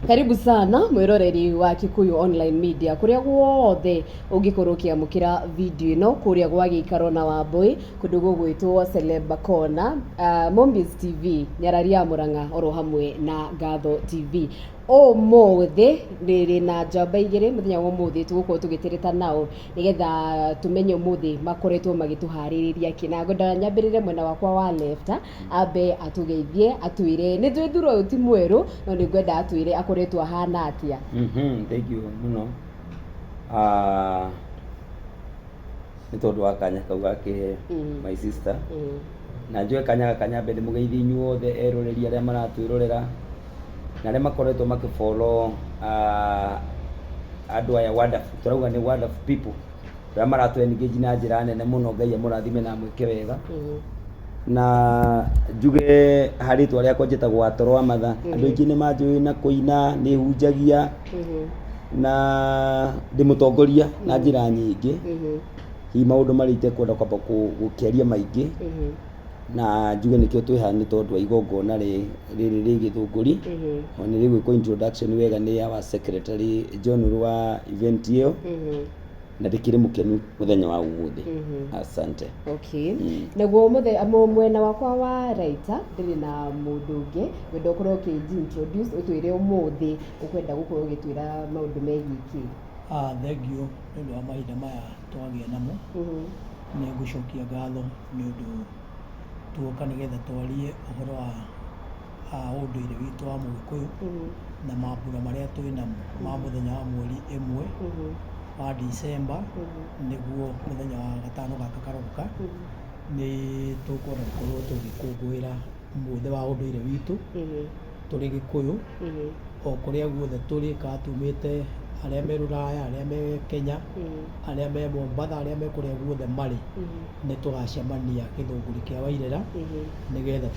Karibu sana mwiroreri wa Kikuyu Online Media kuria guothe ungikorwo ukiamukira video ino kuria gwa giikaro na Wambui kundu gugwitwo Celeb Corner, Mombis TV, Nyarari ya Murang'a oro hamwe na Ngatho TV. Ũmũthĩ ndĩrĩ na njamba igĩrĩ. Mũthenya wa ũmũthĩ tũgũkorwo tũgĩtĩrĩta nao nĩgetha tũmenye ũmũthĩ makoretwo magĩtũharĩrĩria kĩ, na ngwenda nyambĩrĩre mwena wakwa wa left, ambe atũgeithie, atwĩre nĩ twĩ thura ũyũ ti mwerũ, no nĩ ngwenda atwĩre akoretwo ahana atĩa. Thank you mũno. Ah, nĩ tondũ wa kanya kau gakĩhe my sister. Na njoe kanya gaka nyambe ndĩmũgeithie inyuothe eroreri arĩa maratwĩrorera na arĩa makoretwo makĩfollow andũ aya wonderful, tũrauga nĩ wonderful people arĩa maratũ engage na njĩra nene mũno. Ngai amũrathime na amwĩke wega. Na njuge harĩ rĩtwa rĩakwa njĩtagwo Watoro wa Matha. Andũ aingĩ nĩ manjũĩ na kũina, nĩ hunjagia na ndĩ mũtongoria na njĩra nyingĩ. Hihi maũndũ marĩa itekwenda kwamba gũkĩaria maingĩ, na njuge nĩkĩo twĩ haha nĩ tondũ wa igongona rĩrĩ rĩ Gĩthũngũri. O nĩ rĩgwĩkwo introduction wega nĩ our secretary general wa event ĩyo, na ndĩkĩrĩ mũkenu mũthenya wa ũmũthĩ. Asante. Okay. Naguo mwena wakwa wa right ndĩrĩ na mũndũ ũngĩ, ngwenda ũkorwo ũkĩnji introduce, ũtwĩre ũmũthĩ ũkwenda gũkorwo ũgĩtwĩra maũndũ megiĩ kĩ. Ah, thank you nĩ ũndũ wa mahinda maya twagĩa namo. Nĩ ngũcokia ngatho nĩ ũndũ tuoka nĩgetha twarie ũhoro wa ũndũire witũ wa Mũgĩkũyũ na mambura marĩa twĩ namo ma mũthenya wa mweri 1 wa Dicemba, nĩguo mũthenya wa gatano gaka karoka. Nĩ tũkwenda gũkorwo tũgĩkũngũĩra mũthĩ wa ũndũire witũ tũrĩ Gĩkũyũ o kũrĩa guothe tũrĩ, kana tumĩte arĩa me Rũraya, arĩa me Kenya, arĩa me Mombatha, arĩa me kũrĩa guothe marĩ, nĩ tũgacemania Gĩthũngũri kĩa Wairera nĩgetha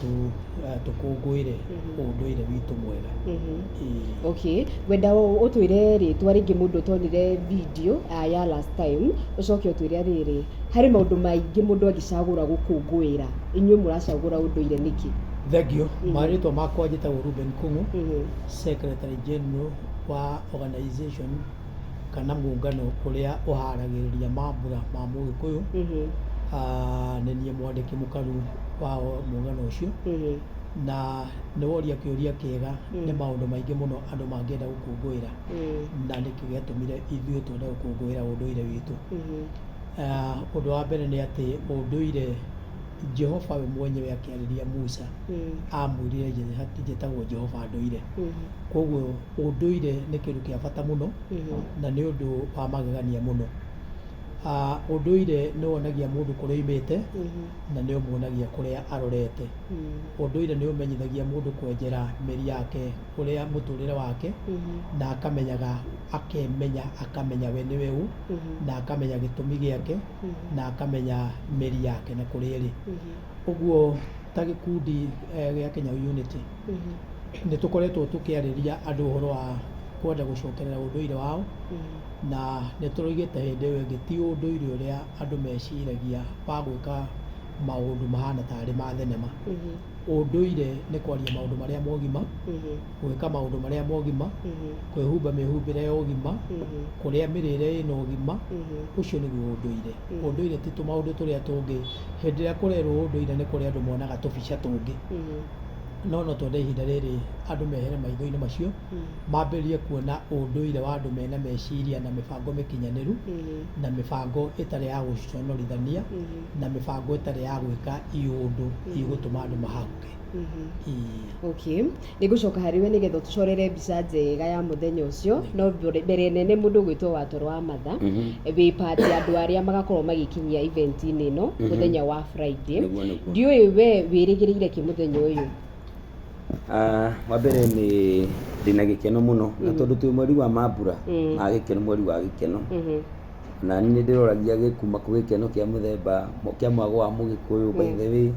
tũkũngũĩre ũndũire witũ mwega. Ĩĩ. Okay, ngwenda ũtwĩre rĩtwa rĩngĩ mũndũ ũtonire video ya last time, ũcoke ũtwĩre rĩrĩ, harĩ maũndũ maingĩ mũndũ angĩcagũra gũkũngũĩra, inyuĩ mũracagũra ũndũire nĩkĩ? Thank you. Marĩtwa makwa njĩtagwo Ruben Kung'u, Secretary General wa organization kana mũngano ũrĩa ũharagĩrĩria mambura ma Mũgĩkũyũ. Ah, nĩ niĩ mwandĩki mũkaru wa mũngano ũcio. Na nĩ woria kĩũria kĩega. Nĩ maũndũ maingĩ mũno andũ mangĩenda gũkũngũĩra, na nĩkĩ gĩatũmire ithuĩ twende gũkũngũĩra ũndũire witũ? Ah, ũndũ wa mbere nĩ atĩ ũndũire, Jehova we mwenyewe akĩarĩria Musa amwĩrire, "Njĩtagwo Jehova ndũire." Koguo ũndũire nĩ kĩndũ kĩa bata mũno na nĩ ũndũ wa magegania mũno. Ah, ũndũire nĩ wonagia mũndũ kũrĩa oimĩte na nĩ ũmuonagia kũrĩa arorete. Ũndũire nĩ ũmenyithagia mũndũ kwenjera mĩri yake, ũrĩa mũtũrĩre wake, na akamenyaga, akemenya, akamenya we nĩwe ũ, na akamenya gĩtũmi gĩake, na akamenya mĩri yake na kũrĩa ĩrĩ. Ũguo ta gĩkundi gĩa Kenya Unity nĩ tũkoretwo tũkĩarĩria andũ ũhoro wa kwenda gũcokerera ũndũire wao, na nĩ tũroigĩte hĩndĩ ĩyo ĩngĩ ti ũndũire ũrĩa andũ meciragia wa gwĩka maũndũ mahana tarĩ ma thenema. Ũndũire nĩ kwaria maũndũ marĩa mogima, gwĩka maũndũ marĩa mogima, kwĩhumba mĩhumbĩre ya ũgima, kũrĩa mĩrĩre ĩna ũgima. Ũcio nĩguo ũndũire. Ũndũire ti tũmaũndũ tũrĩa tũngĩ. Hĩndĩ ĩrĩa kũrerwo ũndũire nĩ kũrĩ andũ monaga tũbica tũngĩ, no twende ihinda rĩrĩ andũ mehere maitho-inĩ macio, mambĩrĩrie kuona ũndũire wa andũ mena meciria na mĩbango mĩkinyanĩru, na mĩbango ĩtarĩ ya gũconorithania, na mĩbango ĩtarĩ ya gwĩka iũndũ igũtũma andũ mahahũke. Ĩĩ. Okay, nĩ ngũcoka harĩ we nĩgetha ũtũcorere mbica njega ya mũthenya ũcio, no mbere nene mũndũ ũgwĩtwo Watoro wa Matha, wĩ part ya andũ arĩa magakorwo magĩkinyia event-inĩ ĩno mũthenya wa Friday. Nĩguo. Ndiũĩ we wĩrĩgĩrĩire kĩ mũthenya ũyũ? Ah, wa mbere nĩ ndĩna gĩkeno mũno na tondũ twĩ mweri wa mambura ma gĩkeno, mweri wa gĩkeno, na niĩ nĩ ndĩroragia gĩkuma kũ gĩkeno kĩa mũthemba kĩa mwago wa Mũgĩkũyũ, by the way.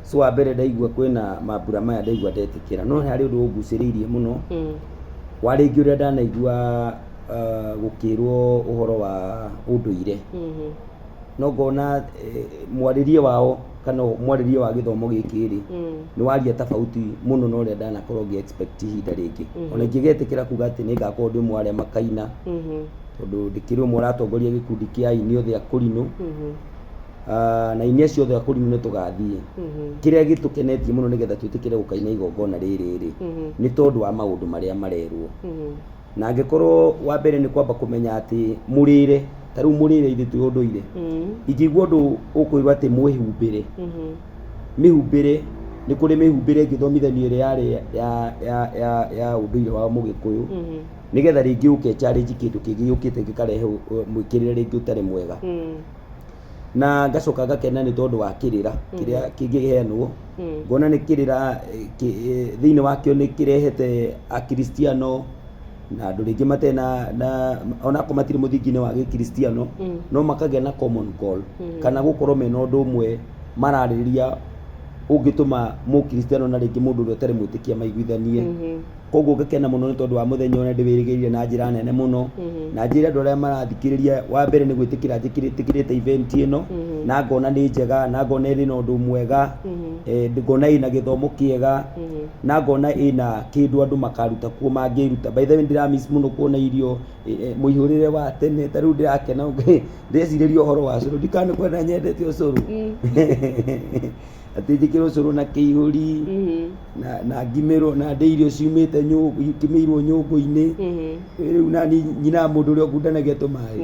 So wa mbere ndaigua kwĩna mambura maya, ndaigua ndetĩkĩra, no harĩ ũndũ ũngucĩrĩirie mũno wa rĩngĩ ũrĩa ndanaigua gũkĩrwo ũhoro wa ũndũire, no ngona mwarĩrie wao. Kana mwarĩrie wa gĩthomo gĩkĩ rĩ, nĩ waria tofauti mũno na ũrĩa ndanakorwo ngĩ expect ihinda rĩngĩ. Ona ingĩgetĩkĩra kuga atĩ nĩ ngakorwo ndĩ ũmwe wa arĩa makaina, tondũ ndĩkĩrĩ ũmwe ũratongoria gĩkundi kĩa aini othe a Kũrinũ. Na aini acio othe a Kũrinũ nĩ tũgathiĩ. Kĩrĩa gĩtũkenetie mũno nĩgetha twĩtĩkĩre gũkaina igongona rĩrĩ rĩ, nĩ tondũ wa maũndũ marĩa marerwo. Na angĩkorwo wa mbere nĩ kwamba kũmenya atĩ mũrĩre, ta rĩu mũrĩre ithuĩ twĩ ũndũire, ingĩigua ũndũ ũkwĩrwo atĩ mwĩhumbĩre, mĩhumbĩre, nĩ kũrĩ mĩhumbĩre ĩngĩthomithanio ĩrĩa yarĩ ya ũndũire wa Mũgĩkũyũ, nĩgetha rĩngĩ ũke challenge kĩndũ kĩngĩ gĩũkĩte gĩkarehe mwĩkĩrĩre rĩngĩ ũtarĩ mwega. Na ngacoka ngakena nĩ tondũ wa kĩrĩra kĩrĩa kĩngĩheanwo, ngona nĩ kĩrĩra thĩinĩ wakĩo nĩ kĩrehete Akristiano na andũ rĩngĩ matarĩ na onakorwo matirĩ mũthingi-inĩ wa gĩkristiano, no makagĩa na common goal, kana gũkorwo mena ũndũ ũmwe mararĩrĩria ũngĩtũma mũkristiano na rĩngĩ mũndũ ũrĩa ũtarĩ mwĩtĩkia maiguithanie. Koguo ngakena mũno nĩ tondũ wa mũthenya ũrĩa ndĩwĩrĩgĩrĩire na njĩra nene mũno. Na njĩre andũ arĩa marathikĩrĩria, wa mbere nĩ gwĩtĩkĩra njĩtĩkĩrĩte event ĩno, na ngona nĩ njega, na ngona ĩrĩ na ũndũ mwega, ngona ĩna gĩthomo kĩega, na ngona ĩna kĩndũ andũ makaruta kuo mangĩruta. By the way, ndĩra miss mũno kuona irio mũihũrĩre wa tene. Ta rĩu ndĩrakena ndecirĩria ũhoro wa cũrũ, ndikana kwenda nyendete ũcũrũ, atĩ njĩkĩre ũcũrũ na kĩihũri na ngimĩrwo na ndĩ irio ciumĩte ikimĩirwo nyũngũ-inĩ. Rĩu nani nyinaga mũndũ ũrĩa ũkundanagia tũmaĩ,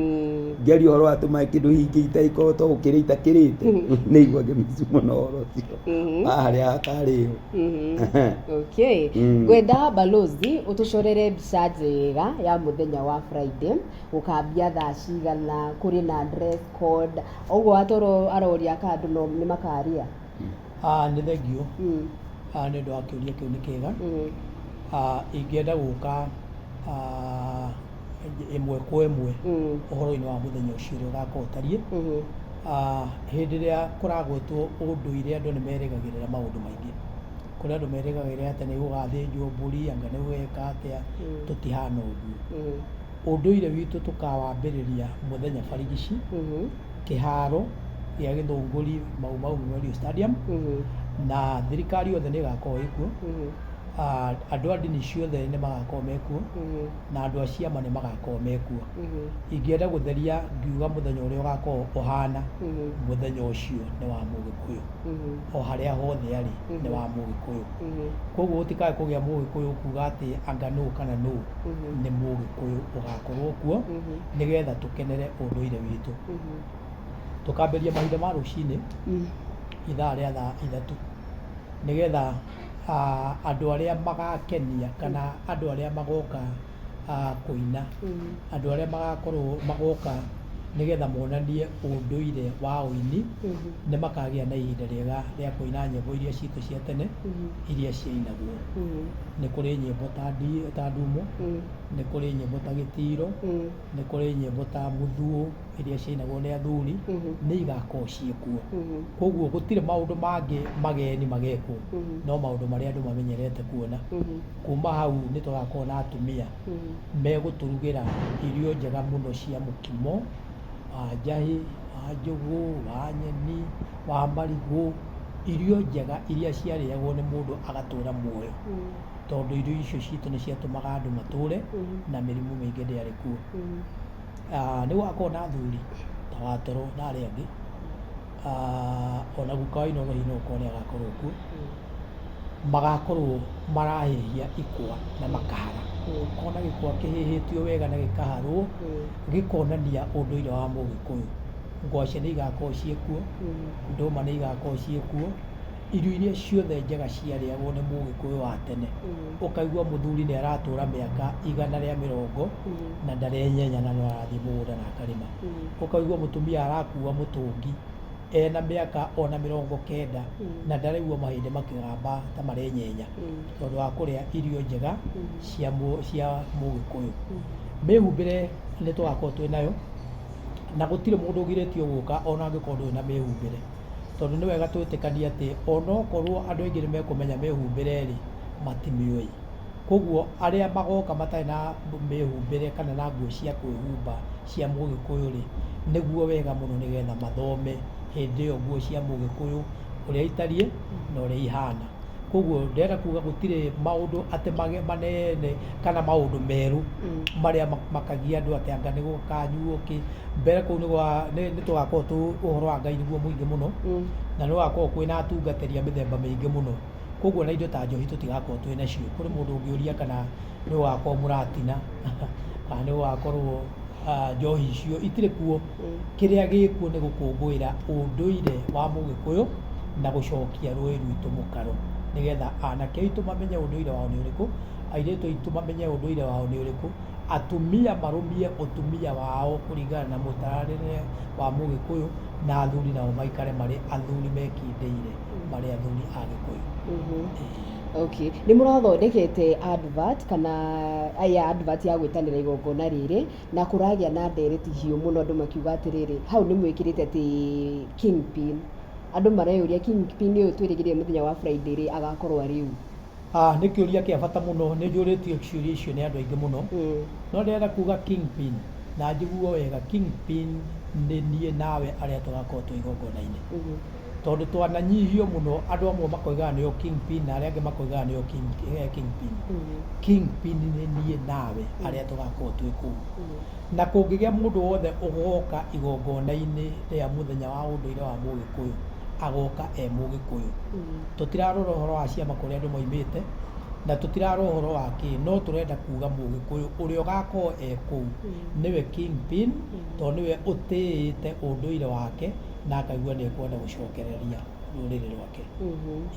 ngĩaria ũhoro wa tũmaĩ, kĩndũ hingĩ itaikorwo to gũkĩrĩa itakĩrĩte, nĩ igua ngĩmici mũno ũhoro ũcio wa harĩa hakarĩo. Okay. Ngwenda balozi ũtũcorere mbica njega ya mũthenya wa Friday, gũkambia thaa cigana, kũrĩ na dress code, ũguo atoro aroria ka andũ no nĩ makaria. Nĩ thengio nĩ ũndũ wa kĩũria kĩu, nĩ kĩega. Ingĩenda gũka ĩmwe kwa ĩmwe ũhoro-inĩ wa mũthenya ũcio ũrĩa ũgakorwo ũtariĩ. Hĩndĩ ĩrĩa kũragwetwo ũndũire, andũ nĩ merĩgagĩrĩra maũndũ maingĩ. Kũrĩ andũ merĩgagĩrĩra atĩ nĩ gũgathĩnjwo mbũri, anga nĩ gũgeka atĩa. Tũtihana ũguo. Ũndũire witũ tũkawambĩrĩria mũthenya barigici, kĩharo gĩa Gĩthũngũri, Mau Mau Memorial Stadium, na thirikari yothe nĩ ĩgakorwo ĩkuo. Andũ a ndini ciothe nĩ magakorwo mekuo, na andũ a ciama nĩ magakorwo mekuo. Ingĩenda gũtheria ngiuga mũthenya ũrĩa ũgakorwo ũhana, mũthenya ũcio nĩ wa Mũgĩkũyũ, o harĩa hothe arĩ nĩ wa Mũgĩkũyũ. Koguo gũtikae kũgĩa Mũgĩkũyũ kuga atĩ anga nũ kana nũ, nĩ Mũgĩkũyũ ũgakorwo kuo, nĩgetha tũkenere ũndũire witũ. Tũkambĩrĩria mahinda ma rũcinĩ, ithaa rĩa thaa 3, nĩgetha andũ arĩa magakenia kana andũ arĩa magoka kũina, andũ arĩa magakorwo magoka nĩgetha monanie ũndũire wa ũini, nĩ makagĩa na ihinda rĩega rĩa kũina nyĩmbo iria citũ cia tene, iria ciainagwo. Nĩ kũrĩ nyĩmbo ta ndumo, nĩ kũrĩ nyĩmbo ta gĩtiro, nĩ kũrĩ nyĩmbo ta mũthuũ iria ciainagwo nĩ athuri, nĩ igakorwo ciĩkuo. Koguo gũtirĩ maũndũ mangĩ mageni magekwo, no maũndũ marĩa andũ mamenyerete kuona. Kuma hau nĩ tũgakorwo na atumia megũtũrugĩra irio njega mũno cia mũkimo wa njahĩ, wa njũgũ, wa nyeni, wa marigũ, irio njega iria ciarĩagwo nĩ mũndũ agatũra muoyo, tondũ irio icio citũ nĩ ciatũmaga andũ matũre na mĩrimũ mĩingĩ ndĩarĩ kuo. Nĩ gũgakorwo na athuri ta Watoro na arĩa angĩ. Ona guka wa Inooro hihi no gũkorwo nĩ agakorwo kuo. Magakorwo marahĩhia ikwa na makahara. Ũkona gĩkwa kĩhĩhĩtio wega na gĩkaharwo, gĩkonania ũndũire wa Mũgĩkũyũ. Ngwacĩ nĩ igakorwo ciĩkuo, ndũma nĩ igakorwo ciĩkuo, irio iria ciothe njega ciarĩagwo nĩ Mũgĩkũyũ wa tene. Ũkaigua mũthuri nĩ aratũra mĩaka 120 na ndarenyenya na no arathiĩ mũgũnda na akarĩma. Ũkaigua mũtumia arakua mũtũngi ena mĩaka ona 90 na ndaraigua mahĩndĩ makĩgamba ta marenyenya, tondũ wa kũrĩa irio njega cia Mũgĩkũyũ. Mĩhumbĩre nĩ tũgakorwo twĩ nayo, na gũtirĩ mũndũ ũgirĩtio gũka ona angĩkorwo ndũrĩ na mĩhumbĩre, tondũ nĩ wega twĩtĩkanie atĩ onokorwo andũ aingĩ nĩ mekũmenya mĩhumbĩre rĩ, matimĩũĩ. Koguo arĩa magoka matarĩ na mĩhumbĩre kana na nguo cia kwĩhumba cia Mũgĩkũyũ rĩ, nĩguo wega mũno, nĩgetha mathome hĩndĩ ĩyo nguo cia Mũgĩkũyũ. Ũrĩa itariĩ na ũrĩa ihana. Koguo ndĩrenda kuga gũtirĩ maũndũ atĩ manene kana maũndũ merũ marĩa makagia andũ atĩ anga nĩ gũkanyuo kĩ. Mbere kũu nĩ tũgakorwo ũhoro wa Ngai nĩguo mũingĩ mũno, na nĩ gũgakorwo kwĩna atungatĩri a mĩthemba mĩingĩ mũno. Koguo ona indo ta njohi tũtigakorwo twĩ nacio. Kũrĩ mũndũ ũngĩũria kana nĩ gũgakorwo mũratina kana nĩ gũgakorwo njohi icio itirĩ kuo. Kĩrĩa gĩkuo nĩ gũkũngũĩra ũndũire wa Mũgĩkũyũ na gũcokia rũĩ rwitũ mũkaro, nĩgetha anake aitũ mamenye ũndũire wao nĩ ũrĩkũ, airĩtu aitũ mamenye ũndũire wao nĩ ũrĩkũ, atumia marũmie ũtumia wao kũringana na mũtararĩre wa Mũgĩkũyũ, na athuri nao maikare marĩ athuri mekindĩire, marĩ athuri a Gĩkũyũ. Okay. Nĩ mũrathondekete advert kana ya advert ya gwĩtanĩra igongona rĩrĩ, na kũragĩa na ndereti hiũ mũno andũ makiuga atĩrĩrĩ, hau nĩ mwĩkĩrĩte atĩ Kingpin. Andũ mareyũria Kingpin ũyũ twĩrĩgĩrĩire mũthenya wa Friday rĩ, agakorwo arĩ ũ? Ah, nĩ kĩũria kĩa bata mũno. Nĩ njũrĩtio ciũria icio nĩ andũ aingĩ mũno. No ndĩrenda kuga Kingpin, na njiguo wega, Kingpin nĩ niĩ nawe arĩa tũgakorwo twĩ igongona-inĩ. Tondũ twananyihio mũno, andũ amwe makoigaga nĩo Kingpin na arĩa angĩ makoigaga nĩo Kingpin. Kingpin nĩ niĩ nawe arĩa tũgakorwo twĩ kũu. Na kũngĩgĩa mũndũ wothe ũgoka igongona-inĩ rĩa mũthenya wa ũndũire wa Mũgĩkũyũ, agoka e Mũgĩkũyũ. Tũtirarora ũhoro wa ciama kũrĩa andũ moimĩte, na tũtirarora ũhoro wa kĩ, no tũrenda kuga Mũgĩkũyũ ũrĩa ũgakorwo e kũu nĩwe Kingpin, tondũ nĩwe ũtĩĩte ũndũire wake na akaigua nĩ ekwenda gũcokereria rũrĩrĩ rwake.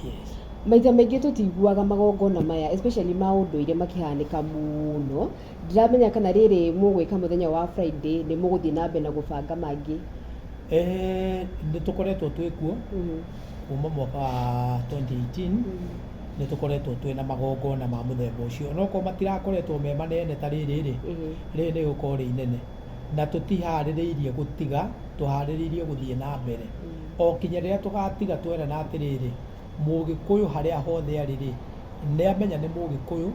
Yes. Maita maingĩ tũtiguaga magongona maya, especially ma ũndũire, makĩhanĩka mũno. Ndiramenya kana rĩrĩ mũgwĩka mũthenya wa Friday nĩ mũgũthiĩ na mbere na gũbanga mangĩ. Nĩ tũkoretwo twĩ kuo kuma mwaka wa 2018. Nĩ tũkoretwo twĩ na magongona ma mũthemba ũcio, onokorwo matirakoretwo me manene ta rĩrĩ rĩ, rĩrĩ nĩ gũkorwo rĩ inene, na tũtiharĩrĩirie gũtiga, tũharĩrĩirie gũthiĩ na mbere o kinya rĩrĩa tũgatiga. Twerana atĩrĩrĩ, Mũgĩkũyũ harĩa hothe arĩ rĩ, nĩ amenya nĩ Mũgĩkũyũ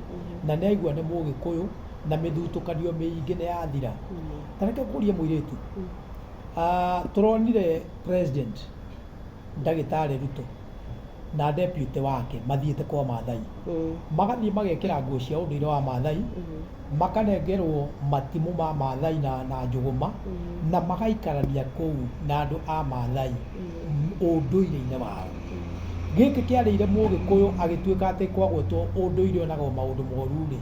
na nĩ aigua nĩ Mũgĩkũyũ, na mĩthutũkanio mĩingĩ nĩ yathira. Ta reke ngũrie mũirĩtu. Tũronire President Ndagĩtarĩ Ruto na deputy wake mathiĩte kwa Mathai, magathiĩ magekĩra nguo cia ũndũire wa Mathai, makanengerwo matimũ ma Mathai na njũgũma, na magaikarania kũu na andũ a Mathai ũndũire-inĩ wao. Gĩkĩ kĩarĩire Mũgĩkũyũ agĩtuĩka atĩ kwagwetwo ũndũire onagwo maũndũ moru rĩ.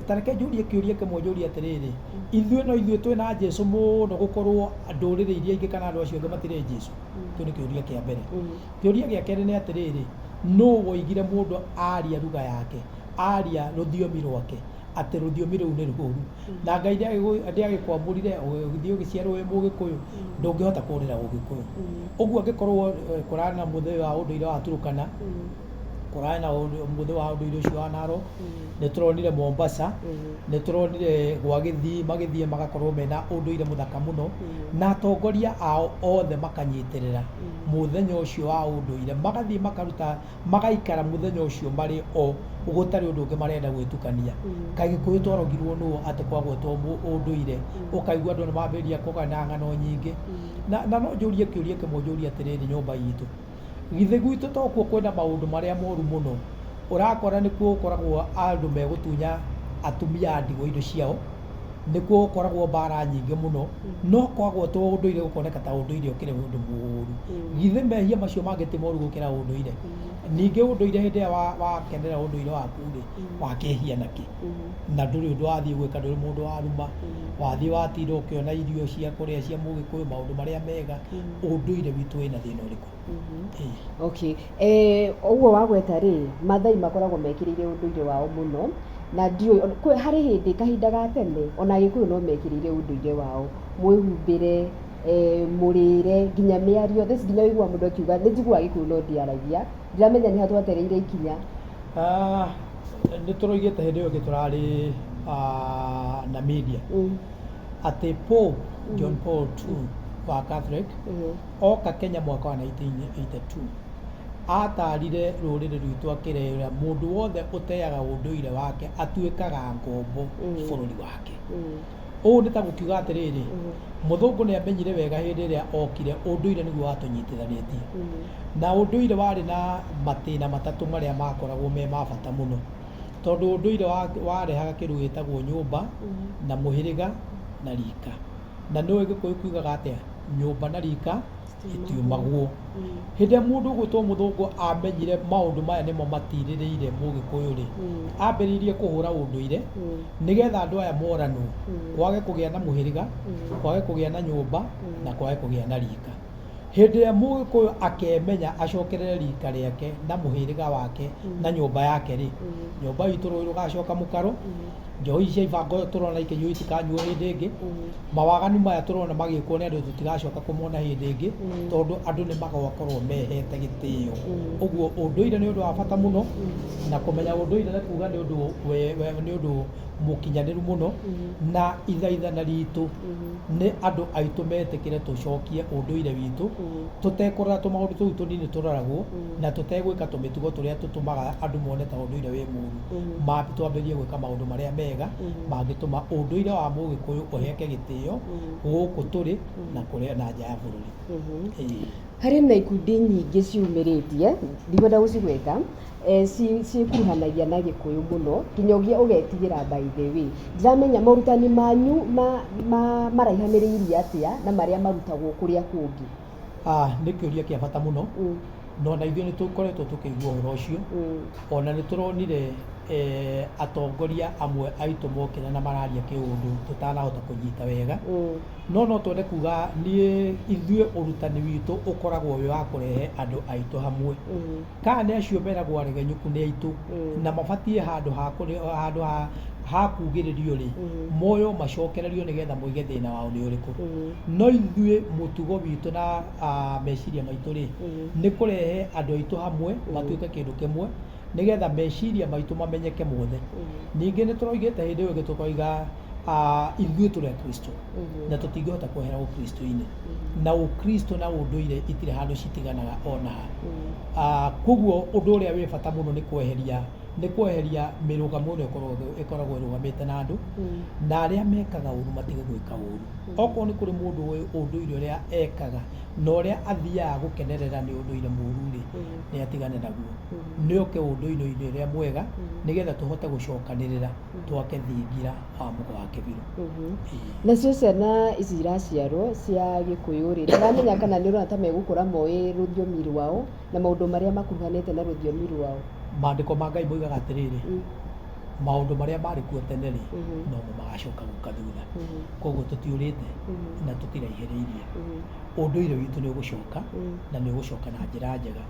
Ta reke njũrie kĩũria kĩmwe, njũrie atĩrĩrĩ, ithuĩ no ithuĩ twĩna Jesu mũno gũkorwo ndũrĩrĩ iria ingĩ kana andũ acio angĩ matirĩ Jesu? Kĩu nĩ kĩũria kĩa mbere. Kĩũria gĩa kerĩ nĩ atĩrĩrĩ, nũ woigire mũndũ aria ruga yake, aria rũthiomi rwake, atĩ rũthiomi rũu nĩ rũru? Na Ngai ndĩagĩkwamũrire ũgĩthiĩ ũgĩciarwo wĩ Mũgĩkũyũ, ndũngĩhota kũrĩra Ũgĩkũyũ. Ũguo angĩkorwo kũrarĩ na mũthĩ wa ũndũire wa Turukana, kũrarĩ na mũthĩ wa ũndũire ũcio wa Narok, nĩ tũronire Mombasa, nĩ tũronire gwa Gĩthii magĩthiĩ magakorwo mena ũndũire mũthaka mũno, na atongoria ao othe makanyitĩrĩra mũthenya ũcio wa ũndũire, magathiĩ makaruta, magaikara mũthenya ũcio marĩ o gũtarĩ ũndũ ũngĩ marenda gwĩtukania. Kaĩ Gĩkũyũ twarogirwo nũ atĩ kwagwetwo ũndũire ũkaigua andũ nĩ mambĩrĩria kũgana ng'ano nyingĩ? Na no njũrie kĩũria kĩmwe, njũrie atĩrĩrĩ, nyũmba itũ githĩ gwitũ tokuo kwĩna maũndũ marĩa moru mũno? Ũrakora nĩkuo gũkoragwo andũ megũtunya atumia a ndigwa indo ciao, nĩkuo gũkoragwo mbara nyingĩ mũno, no kwagwetwo ũndũire gũkoneka ta ũndũire ũkĩrĩ ũndũ mũũru. Githĩ mehia macio mangĩ ti moru gũkĩra ũndũire? Ningĩ ũndũire, hĩndĩ ĩrĩa wakenera ũndũire waku rĩ, wakĩhia nakĩ? Na ndũrĩ ũndũ wathiĩ gwĩka, ndũrĩ mũndũ waruma, wathiĩ watinda ũkĩona irio cia kũrĩa cia Mũgĩkũyũ, maũndũ marĩa mega. Ũndũire witũ wĩna thĩna ũrĩkũ? Ĩĩ. Okay. Ũguo wagweta rĩ, Mathai makoragwo mekĩrĩire ũndũire wao mũno, na ndiũĩ harĩ hĩndĩ kahinda ga tene ona Agĩkũyũ no mekĩrĩire ũndũire wao, mwĩhumbĩre, mũrĩre, nginya mĩario. Thaa ici nginya ũiguaga mũndũ akiuga nĩ njiguaga Gĩkũyũ no ndiaragia. Ndiramenya nĩ ha twatereire ikinya. Ah, nĩ tũroigĩte hĩndĩ ĩyo ĩngĩ tũrarĩ na media atĩ Pope John Paul II wa Catholic oka Kenya mwaka wa 1982, atarire rũrĩrĩ rwitũ akĩrera mũndũ wothe ũteaga ũndũire wake atuĩkaga ngombo bũrũri wake. Ũũ nĩ ta gũkiuga atĩrĩrĩ, mũthũngũ nĩ amenyire wega hĩndĩ ĩrĩa okire ũndũire nĩguo watũnyitithanĩtie. Na ũndũire warĩ na matĩna matatũ marĩa makoragwo me ma bata mũno. Tondũ ũndũire warehaga kĩndũ gĩtagwo nyũmba, na mũhĩrĩga, na rika. Na nĩũĩ Gĩkũyũ kiugaga atĩa? Nyũmba na rika itiumagwo. Hĩndĩ ĩrĩa mũndũ ũgwĩtwo mũthũngũ amenyire maũndũ maya nĩmo matirĩrĩire mũgĩkũyũ rĩ, ambĩrĩirie kũhũra ũndũire nĩgetha andũ aya moranwo, kwage kũgĩa na mũhĩrĩga, kwage kũgĩa na nyũmba, na kwage kũgĩa na rika. Hĩndĩ ĩrĩa mũgĩkũyũ akemenya acokerere rika rĩake na mũhĩrĩga wake na nyũmba yake rĩ, nyũmba itũ rũĩ rũgacoka mũkaro, njohi cia ibango tũrona ikĩnyuo itikanyuo hĩndĩ ĩngĩ, mawaganu maya tũrona magĩkwo nĩ andũ tũtigacoka kũmona hĩndĩ ĩngĩ, tondũ andũ nĩ magakorwo mehete gĩtĩo. Ũguo ũndũire nĩ ũndũ wa bata mũno, na kũmenya ũndũire nĩ kuga nĩ ũndũ nĩ ũndũ mũkinyanĩru mũno, na ithaithana ritũ nĩ andũ aitũ metĩkĩre tũcokie ũndũire witũ, tũtekũrora tũmaũndũ tũu tũnini tũroragwo, na tũtegwĩka tũmĩtugo tũrĩa tũtũmaga andũ mone ta ũndũire wĩ mũru. Twambĩrĩrie gwĩka maũndũ marĩa mega mangĩtũma ũndũire wa mũgĩkũyũ ũheke gĩtĩo gũkũ tũrĩ na kũrĩa na nja ya bũrũri. Harĩ na ikundi nyingĩ ciumĩrĩtie, ndikwenda gũcigweta, ciĩkuruhanagia na Gĩkũyũ mũno, nginya ũgĩe ũgetigĩra by the way. Ndiramenya morutani manyu maraihanĩrĩirie atĩa na marĩa marutagwo kũrĩa kũngĩ? Nĩ kĩũria kĩa bata mũno. No na ithuĩ nĩ tũkoretwo tũkĩigua ũhoro ũcio. Ona nĩ tũronire atongoria amwe aitũ mokĩra na mararia kĩũndũ tũtanahota kũnyita wega. No twende kuga niĩ ithuĩ ũrutani witũ ũkoragwo wĩ wa kũrehe andũ aitũ hamwe. Kana nĩ acio meragwo aregenyũku nĩ aitũ, na mabatiĩ handũ ha handũ ha kugĩrĩrio rĩ, moyo macokererio nĩgetha moige thĩna wao nĩ ũrĩkũ. No ithuĩ mũtugo witũ na meciria maitũ rĩ, nĩ kũrehe andũ aitũ hamwe matuĩke kĩndũ kĩmwe, nĩgetha meciria maitũ mamenyeke mothe. Ningĩ nĩ tũroigĩte hĩndĩ ĩyo ĩngĩ tũkoiga ithuĩ tũrĩ Akristo na tũtingĩhota kwehera ũkristo-inĩ, na ũkristo na ũndũire itirĩ handũ citiganaga ona ha. Koguo ũndũ ũrĩa wĩ bata mũno nĩ kweheria mĩrũgamo ĩno ĩkoragwo ĩrũgamĩte na andũ, na arĩa mekaga ũru matige gwĩka ũru. Okorwo nĩ kũrĩ mũndũ ũĩ ũndũire ũrĩa ekaga na ũrĩa athiaga gũkenerera nĩ ũndũire mũru rĩ, nĩ atigane naguo, nĩ oke ũndũire-inĩ ũrĩa mwega, nĩgetha tũhote gũcokanĩrĩra twake thingira wa mũgo wa Kĩbirũ. Nacio ciana ici iraciarwo cia Gĩkũyũ rĩ, ndiramenya kana nĩ ũrona ta megũkũra moĩ rũthiomi rwao na maũndũ marĩa makuruhanĩte na rũthiomi rwao. Maandĩko ma Ngai moigaga atĩrĩrĩ, maũndũ marĩa marĩ kuo tene rĩ, nomo magacoka gũka thutha. Koguo tũtiũrĩte na tũtiraihĩrĩirie. Ũndũire witũ nĩ ũgũcoka, na nĩ ũgũcoka na njĩra njega.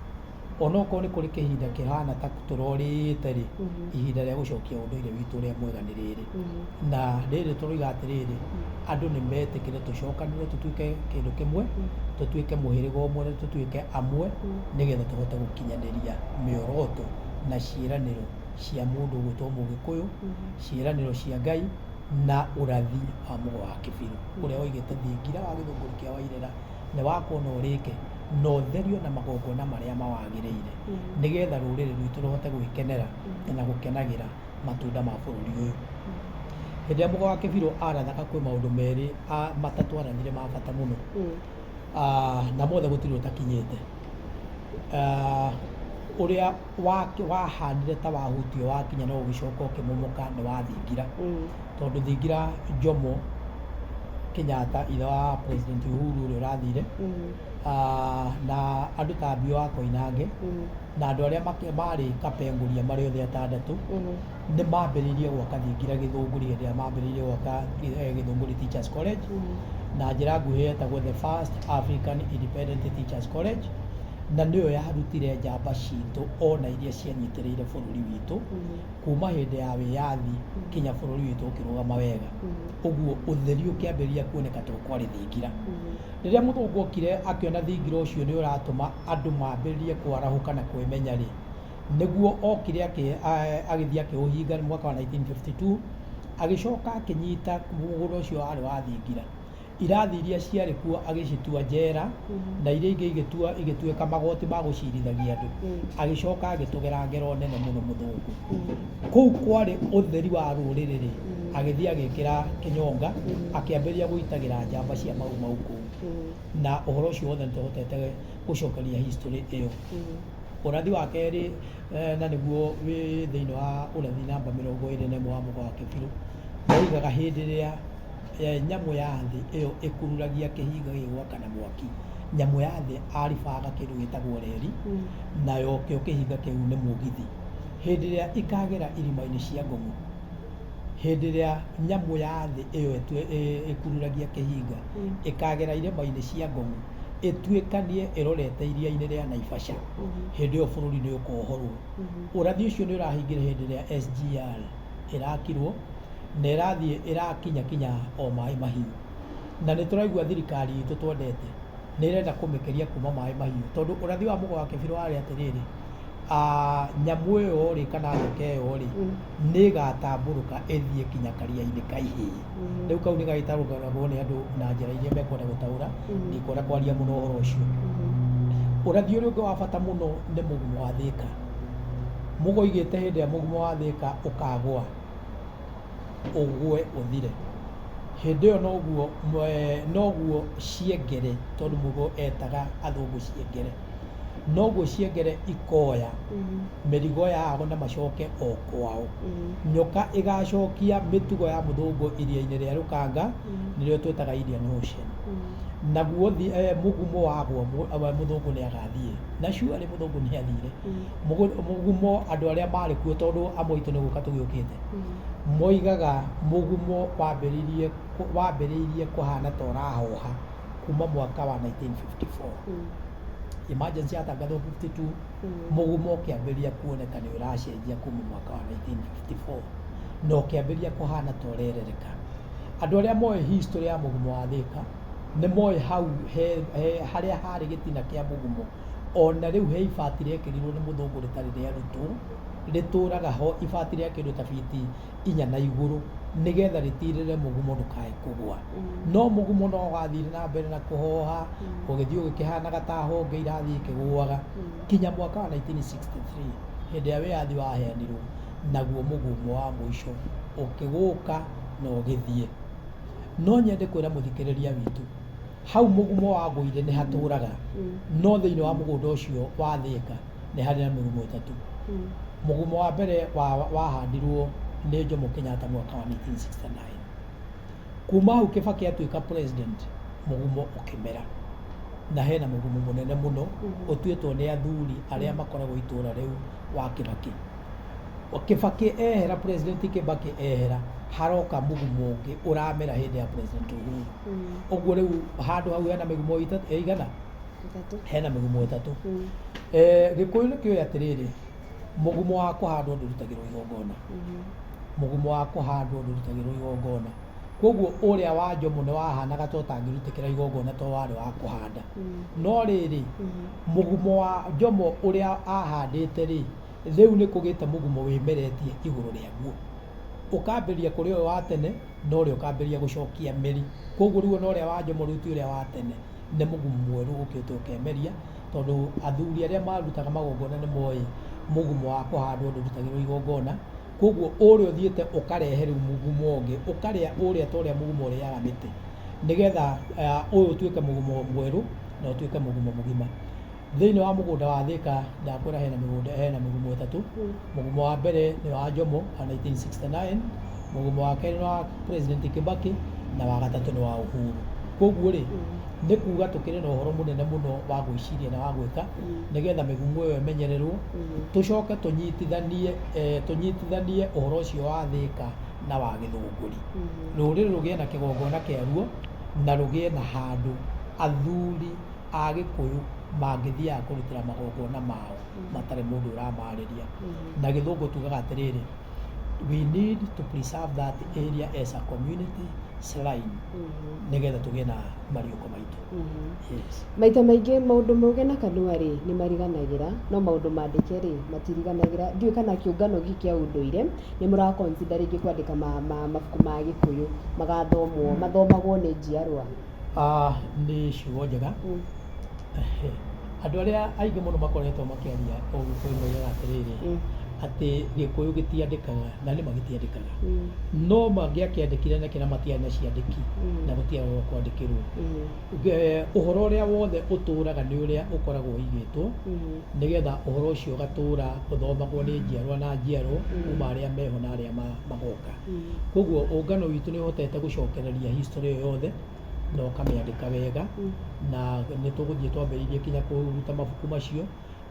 Onokorwo nĩ kũrĩ kĩhinda kĩhana ta tũrorĩte rĩ, ihinda rĩa gũcokia ũndũire witũ ũrĩa mwega nĩ rĩrĩ. Na rĩrĩ tũroiga atĩrĩrĩ, andũ nĩ metĩkĩre tũcokanĩre tũtuĩke kĩndũ kĩmwe, tũtuĩke mũhĩrĩga ũmwe na tũtuĩke amwe, nĩgetha tũhote gũkinyanĩria mĩoroto na ciĩranĩro cia mũndũ ũgwĩtwo mũgĩkũyũ, ciĩranĩro cia Ngai na ũrathi wa mũgo wa Kĩbirũ ũrĩa woigĩte thingira wa gĩthũngũri kĩa Wairera nĩ wakwo na ũrĩke na ũtherio na magongona marĩa mawagĩrĩire, nĩgetha rũrĩrĩ rwitũ rũhote gwĩkenera na gũkenagĩra matunda ma bũrũri ũyũ. Hĩndĩ ĩrĩa mũgo wa Kĩbirũ arathaga kwĩ maũndũ merĩ matatũ arathire ma bata mũno, na mothe gũtirĩ ũtakinyĩte. Ũrĩa wahanire ta wahutio wakinya no ũgĩcoka ũkĩmomoka nĩ wathingira. Tondũ thingira Jomo Kenyatta ithe wa President Uhuru ũrĩa ũrathire, na andũ ta Mbio wa Koinange, na andũ arĩa marĩ Kapenguria marĩ othe atandatũ, nĩ mambĩrĩirie gwaka thingira Gĩthũngũri hĩndĩ ĩrĩa mambĩrĩirie gwaka Gĩthũngũri Teachers College, na njĩra nguhĩ yetagwo the First African Independent Teachers College, na nĩyo yarutire njamba citũ ona iria cianyitĩrĩire bũrũri witũ kuma hĩndĩ ya wĩyathi kinya bũrũri witũ ũkĩrũgama wega. Ũguo ũtheri ũkĩambĩrĩria kuoneka tondũ kwarĩ thingira. Rĩrĩa mũthũngũ okire akĩona thingira ũcio nĩ ũratũma andũ mambĩrĩrie kwarahũka na kwĩmenya rĩ, nĩguo okire agĩthiĩ akĩũhinga mwaka wa 1952, agĩcoka akĩnyita mũgũnda ũcio warĩ wa thingira. Irathi iria ciarĩ kuo agĩcitua njera, na iria ingĩ igĩtuĩka magoti ma gũcirithagia andũ. Agĩcoka agĩtũgera ngero nene mũno mũthũngũ. Kũu kwarĩ ũtheri wa rũrĩrĩ rĩ, agĩthiĩ agĩkĩra kĩnyonga, akĩambĩrĩria gũitagĩra njamba cia Mau Mau kũu. Na ũhoro ũcio wothe nĩ tũhotete gũcokeria history ĩyo. Ũrathi wa kerĩ na nĩguo wĩ thĩinĩ wa ũrathi namba 21 wa Mũgo wa Kĩbirũ, moigaga hĩndĩ ĩrĩa nyamũ ya thĩ ĩyo ĩkururagia kĩhinga gĩgwakana mwaki, nyamũ ya thĩ aribaga kĩndũ gĩtagwo reri, nayo kĩo kĩhinga kĩu nĩ mũgithi. Hĩndĩ ĩrĩa ikagera irima-inĩ cia ngong'o, hĩndĩ ĩrĩa nyamũ ya thĩ ĩyo ĩkururagia kĩhinga ĩkagera irĩma-inĩ cia ngong'o, ĩtuĩkanie ĩrorete iria-inĩ rĩa Naivasha, hĩndĩ ĩyo bũrũri nĩ ũkohorwo. Ũrathi ũcio nĩ ũrahingire hĩndĩ ĩrĩa SGR ĩrakirwo na ĩrathiĩ ĩrakinya kinya o maĩ mahiũ. Na nĩ tũraigua thirikari itũ twendete nĩ ĩrenda kũmĩkĩria kuma maĩ mahiũ, tondũ ũrathi wa Mũgo wa Kĩbirũ warĩ atĩrĩrĩ, nyamũ ĩyo rĩ kana nyoka ĩyo rĩ nĩ ĩgatambũrũka ĩthiĩ kinya karia-inĩ ka ihĩĩ. Rĩu kau nĩ gagĩtaũragwo nĩ andũ na njĩra iria mekwenda gũtaũra, ndikwenda kwaria mũno ũhoro ũcio. Ũrathi ũrĩa ũngĩ wa bata mũno nĩ mũgumo wa Thĩka. Mũgo oigĩte hĩndĩ ĩrĩa mũgumo wa Thĩka ũkagũa, ũgũe ũthire. Hĩndĩ ĩyo noguo ciengere, tondũ Mũgo etaga athũngũ ciengere, noguo ciengere ikoya mĩrigo yao na macoke o kwao. Nyoka ĩgacokia mĩtugo ya mũthũngũ iria-inĩ rĩa Rũkanga, nĩrĩo twĩtaga Indian Ocean. Naguo mũgumo wagwa mũthũngũ nĩ agathiĩ. Na surely mũthũngũ nĩ athire. Mũgumo andũ arĩa marĩ kuo, tondũ amwe aitũ nĩ gũka tũgĩũkĩte, moigaga mũgumo wambĩrĩirie kũhana ta ũrahoha kuma mwaka wa 1954. Emergency yatangathwo 52, mũgumo ũkĩambĩrĩria kuoneka nĩ ũracenjia kuma mwaka wa 1954 na ũkĩambĩrĩria kũhana ta ũrerereka. Andũ arĩa moĩ history ya mũgumo wa Thĩka nĩ moĩ hau harĩa harĩ gĩtina kĩa mũgumo, ona rĩu he ibati rĩekĩrirwo nĩ mũthũngũ rĩtarĩ rĩarutwo, rĩtũraga ho ibati rĩa kĩndũ ta biti 4 na igũrũ nĩgetha rĩtirĩre mũgumo ndũkae kũgwa. No mũgumo no wathire na mbere na kũhoha, ũgĩthiĩ ũgĩkĩhanaga ta honge irathiĩ ikĩgũaga kinya mwaka wa 1963 hĩndĩ ĩrĩa wĩyathi waheanirwo, naguo mũgumo wa mũico ũkĩgũka na ũgĩthiĩ. No nyende kwĩra mũthikĩrĩria witũ, hau mũgumo wagũire nĩ hatũraga, no thĩinĩ wa mũgũnda ũcio wa Thĩka nĩ harĩ na mĩgumo 3. Mũgumo wa mbere wahandirwo nĩ Jomo Kenyatta mwaka wa 1969. Kuma hau Kibaki atuĩka president, mũgumo ũkĩmera. Na hena mũgumo mũnene mũno ũtuĩtwo nĩ athuri arĩa makoragwo itũra rĩu wa Kibaki. Kibaki ehera, President Kibaki ehera, haroka mũgumo ũngĩ ũramera hĩndĩ ya President Uhuru. Ũguo rĩu handũ hau hena mĩgumo ĩigana? Hena mĩgumo 3. Gĩkũyũ nĩ kĩũĩ atĩrĩrĩ, mũgumo wa kũhandwo ndũrutagĩrwo igongona. Mũgumo wa kũhandwo ndũrutagĩrwo igongona. Koguo ũrĩa wa Jomo nĩ wahanaga ta ũtangĩrutĩkĩra igongona to warĩ wa kũhanda. No rĩrĩ, mũgumo wa Jomo ũrĩa ahandĩte rĩ, rĩu nĩ kũgĩte mũgumo wĩmeretie igũrũ rĩaguo. Ũkambĩrĩria kũrĩ ũyũ wa tene, na ũrĩa ũkambĩrĩria gũcokia mĩri. Koguo rĩu ona ũrĩa wa Jomo rĩu ti ũrĩa wa tene, nĩ mũgumo mwerũ ũkĩte ũkemeria, tondũ athuri arĩa marutaga magongona nĩ moĩ mũgumo wa kũhandwo ndũrutagĩrwo igongona. Koguo ũrĩa ũthiĩte ũkarehe rĩu mũgumo ũngĩ, ũkarĩa ũrĩa ta ũrĩa mũgumo ũrĩaga mĩtĩ, nĩgetha ũyũ ũtuĩke mũgumo mwerũ na ũtuĩke mũgumo mũgima. Thĩinĩ wa mũgũnda wa Thĩka ndakwĩra hena mĩgũnda, hena mĩgumo 3. Mũgumo wa mbere nĩ wa Jomo wa 1969, mũgumo wa kerĩ nĩ wa President Kibaki na wa gatatũ nĩ wa Uhuru. Koguo rĩ, nĩ kuga tũkĩrĩ na ũhoro mũnene mũno wa gwĩciria na wa gwĩka nĩgetha mĩgumo ĩyo ĩmenyererwo, tũcoke tũnyitithanie ũhoro ũcio wa Thĩka na wa Gĩthũngũri. Rũrĩrĩ rũgĩe na kĩgongona kĩaruo na rũgĩe na handũ athuri a Gĩkũyũ mangĩthiaga kũrutĩra magongona mao matarĩ mũndũ ũramarĩria. Na Gĩthũngũ tugaga atĩrĩrĩ, we need to preserve that area as a community shrine nĩgetha tũgĩe na mariũko maitũ. Yes. Maita maingĩ maũndũ mauge na kanua rĩ nĩ mariganagĩra, no maũndũ mandĩke rĩ matiriganagĩra. Ndiũĩ kana kĩũngano gĩkĩ kĩa ũndũire nĩ mũra consider rĩngĩ kwandĩka mabuku ma Gĩkũyũ magathomwo, mathomagwo nĩ njiarwa. Ah, nĩ ciugo njega. Ehe. Andũ arĩa aingĩ mũno makoretwo makĩaria Ũgĩkũyũ moigaga atĩrĩrĩ, atĩ Gĩkũyũ gĩtiandĩkaga, na nĩma gĩtiandĩkaga. No mangĩakĩandĩkire nĩkĩ na matiarĩ na ciandĩki na gũtiarĩ gwa kwandĩkĩrwo. Ũhoro ũrĩa wothe ũtũraga nĩ ũrĩa ũkoragwo ũigĩtwo, nĩgetha ũhoro ũcio ũgatũra ũthomagwo nĩ njiarwa na njiarwa kuma arĩa meho na arĩa magoka. Koguo ũngano witũ nĩ ũhotete gũcokereria history ĩyo yothe na ũkamĩandĩka wega, na nĩ tũgũthiĩ twambĩrĩirie nginya kũruta mabuku macio,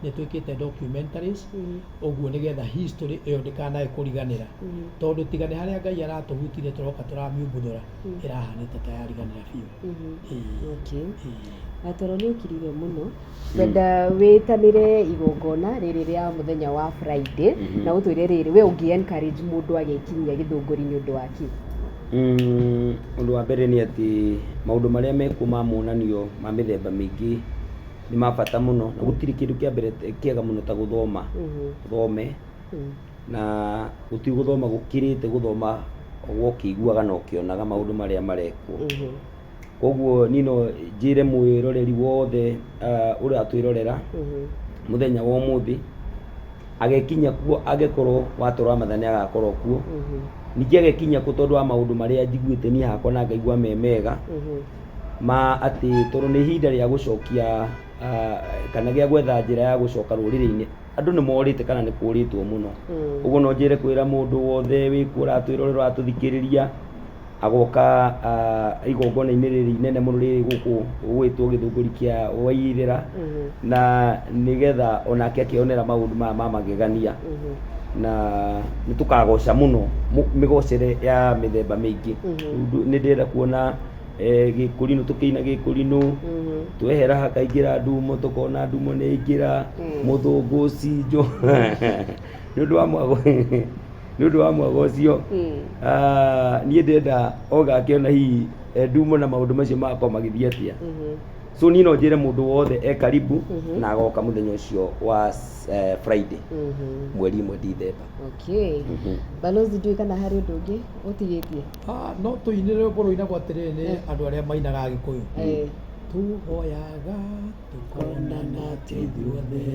nĩ twĩkĩte documentaries, ũguo nĩgetha history ĩyo ndĩkanae kũriganĩra, tondũ tiga nĩ harĩa Ngai aratũhutirie tũroka tũramiumbuthũra, ĩrahanĩte ta yariganĩra biũ. Ĩĩ. Okay. Ĩĩ. Na toro nĩ ũkirire mũno ngwenda wĩtanĩre igongona rĩrĩ rĩa mũthenya wa Friday na ũtwĩre rĩrĩ we ũngĩ encourage mũndũ agekinyia gĩthũngũri nĩ ũndũ wa kĩ? Ũndũ wa mbere nĩ atĩ maũndũ marĩa mekuo ma monanio ma mĩthemba mĩingĩ nĩ ma bata mũno na gũtirĩ kĩndũ kĩa mbere kĩega mũno ta gũthoma. Ũthome na gũtirĩ gũthoma gũkĩrĩte gũthoma ũkĩiguaga na ũkĩonaga maũndũ marĩa marekwo. Koguo niĩ no njĩre mwĩroreri wothe ũratwĩrorera mũthenya wa ũmũthĩ agekinya kuo angĩkorwo Watoro wa Matha nĩ agakorwo kuo. Ningĩ agekinya kuo tondũ wa maũndũ marĩa njiguĩte niĩ hakwa na ngaigua me mega ma atĩ tondũ nĩ ihinda rĩa gũcokia kana gĩa gwetha njĩra ya gũcoka rũrĩrĩ-inĩ. Andũ nĩ morĩte kana nĩ kũrĩtwo mũno. Ũguo no njĩre kwĩra mũndũ wothe wĩkuo ũratwĩrorera ũratũthikĩrĩria agoka igongona-inĩ rĩrĩ inene mũno rĩrĩ gũkũ gwĩtwo gĩthũngũri kĩa Wairĩra na nĩgetha onake akeyonera maũndũ maya ma magegania na nĩ tũkagoca mũno mĩgocere ya mĩthemba mĩingĩ. Rĩu nĩ ndĩrenda kuona gĩkũrinũ tũkĩina gĩkũrinũ twehera hakaingĩra ndumo tũkona ndumo nĩ yaingĩra mũthũngũ cinjo nĩ ũndũ wa mwago nĩ ũndũ wa mwago ũcio. Niĩ ndĩrenda oga akĩona hihi ndumo na maũndũ macio magakorwo magĩthiĩ atĩa. So niĩ no njĩre mũndũ wothe e karibu na agoka mũthenya ũcio wa Friday mweri 1 Dithemba. Okay. Balozi, ndiũĩ kana harĩ ũndũ ũngĩ ũtigĩtie. Ah, no tũinĩre rwĩmbo rũinagwo atĩrĩrĩ nĩ andũ arĩa mainaga Gĩkũyũ. Tũhoyaga tũkonana ithuothe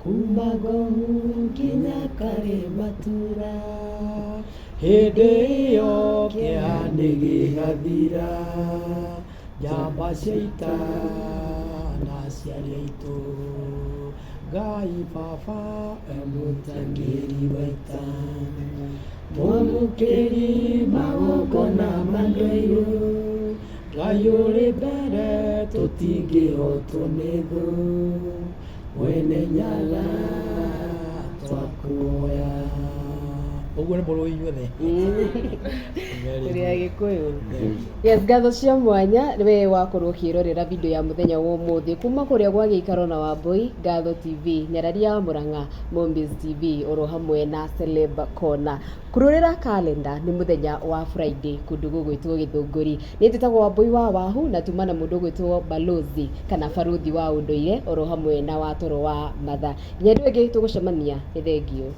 kuma Ngomu nginya Karĩmatura, hĩndĩ ĩyo kĩeha nĩ gĩgathira, njamba cia ita na aciari aitũ, Ngai Baba e mũtangĩri wa ita, mwamũkĩri magongona ma andũ airũ, Ngai ũrĩ mbere tũtingĩhotwo nĩ thũ, mwene Nyaga twakuoya. Ũguo nĩ mũrũĩ inyuothe. Tũrĩ Agĩkũyũ. Yes, ngatho cia mwanya we wakorwo ũkĩrorera video ya mũthenya wa ũmũthĩ kuma kũrĩa gwa gĩikaro na Wambui, Ngatho TV, Nyarari ya Mũrang'a, Mombiz TV oro hamwe na Celeb Corner. Kurũrĩra kalenda nĩ mũthenya wa Friday kũndũ gũgwĩtwo Gĩthũngũri. Niĩ njĩtagwo Wambui wa Wahu na tuma na mũndũ ũgwĩtwo Balozi kana Barũthi wa ũndũire oro hamwe na Watoro wa Matha. Nginya hĩndĩ ĩyo ĩngĩ tũgũcemania, nĩ thengiũ.